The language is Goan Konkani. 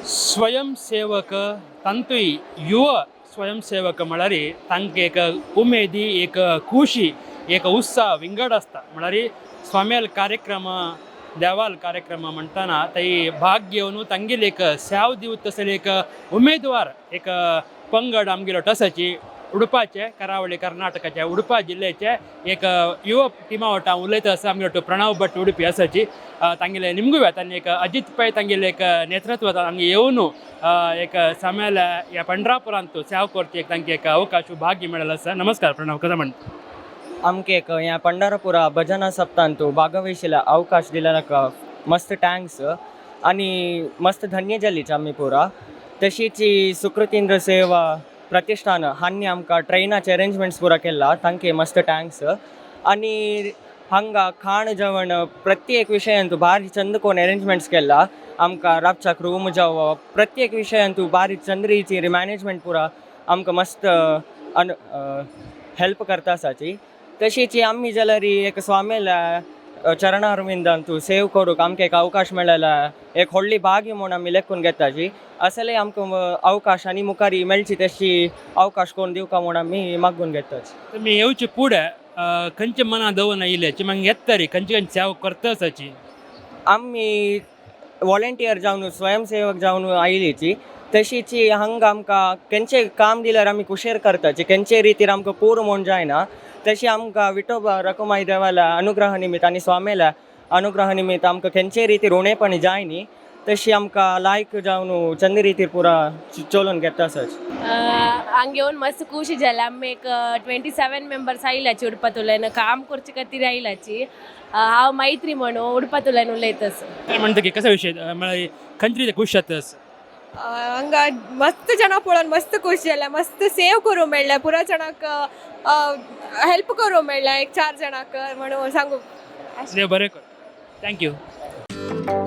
स्वयंसेवक तांतूय युव स्वयंसेवक म्हळ्यार तांकां एक उमेदी, एक खुशी, एक उत्साह विंगड आसता. म्हळ्यार स्वाम्याल कार्यक्रम, देवाल कार्यक्रम म्हणटना थंय भाग घेवन तांगेली एक सेव दिवत तसले एक उमेदवार, एक पंगड आमगेलो टसाची उडपाचे, करावळी कर्नाटकाचे उडपा जिल्ल्याचे एक युव टिमा वटा उलयता आसा. आमगेलो प्रणव भट उडपी आसाची. तांगेले निमगुव्या तांणी एक अजित पै तांगेले एक नेतृत्व हांगा येवन एक समेल ह्या पंढरापुरांत सेवा करची एक तांकां एक अवकाश, भाग्य मेळ्ळें आसा. नमस्कार प्रणव, कशें म्हणटा? आमके एक ह्या पंढरपुरा भजना सप्तांतु भागवहिसला अवकाश दिल्याक मस्त thanks आणि मस्त धन्य जालीच आमी पुरा. तशीच ही सुकृतींद्र सेवा प्रतिष्ठान हांणी आमकां ट्रेनाचे अरेंजमेंट्स पुरा केला, तांकां मस्त thanks. आणि हांगा खाण जेवण प्रत्येक विशयांतु भारी चंद कोन अरेंजमेंट्स केला. आमकां राबच्याक रूम जावं, प्रत्येक विशयांतु बारी चंद रितीर मॅनेजमेंट पुरा आमकां मस्त अन हेल्प करता आसाची. तशीच आमी जाल्यार एक स्वामील्या चरणारविंदांतु सेव करूंक आमकां एक अवकाश मेळ्ळेला एक व्हडली भाग्य म्हूण आमी लेखून घेताची. असले आमकां अवकाश आनी मुखार मेळची तशी अवकाश कोण दिवका म्हूण आमी मागून घेताची. तुमी येवचे फुडें खंयचे मना दवरून येयले, मागीर येता रे खंयची खंयची सेवा करता आसाची? आमी वॉलंटियर जावन, स्वयंसेवक जावन आयलीची. तशीच हांगा आमकां खंयचें काम दिल्यार आमी कुशेर करताची. खंयचे रितीर आमकां पूर म्हूण जायना, तशी आमकां विठोबा रखुमाई देवाल्या अनुग्रह निमित्त आनी स्वामील्या अनुग्रह निमित्त आमकां खंयचे रितीर उणेपणी जायनी, तशी आमकां लायक जावन चंद रितीर पुरा चलोवन घेता आसाची. हांगा येवन मस्त खुशी जालें. आमी एक 27 मेंबर्स आयलाची उडपातुल्यान, काम करचे खातीर आयलाची. हांव मैत्री म्हणून उडपातुल्यान उलयतास. म्हणटा की कसो विशय, म्हळ्यार खंयचे रितीन खूश जाता? हांगा मस्त जाणां पळोवन मस्त खुश जालें. मस्त सेव करूंक मेळ्ळें, पुरा जाणांक हेल्प करूंक मेळ्ळें, एक चार जाणांक म्हणून सांगू. देव बरें कर, thank you.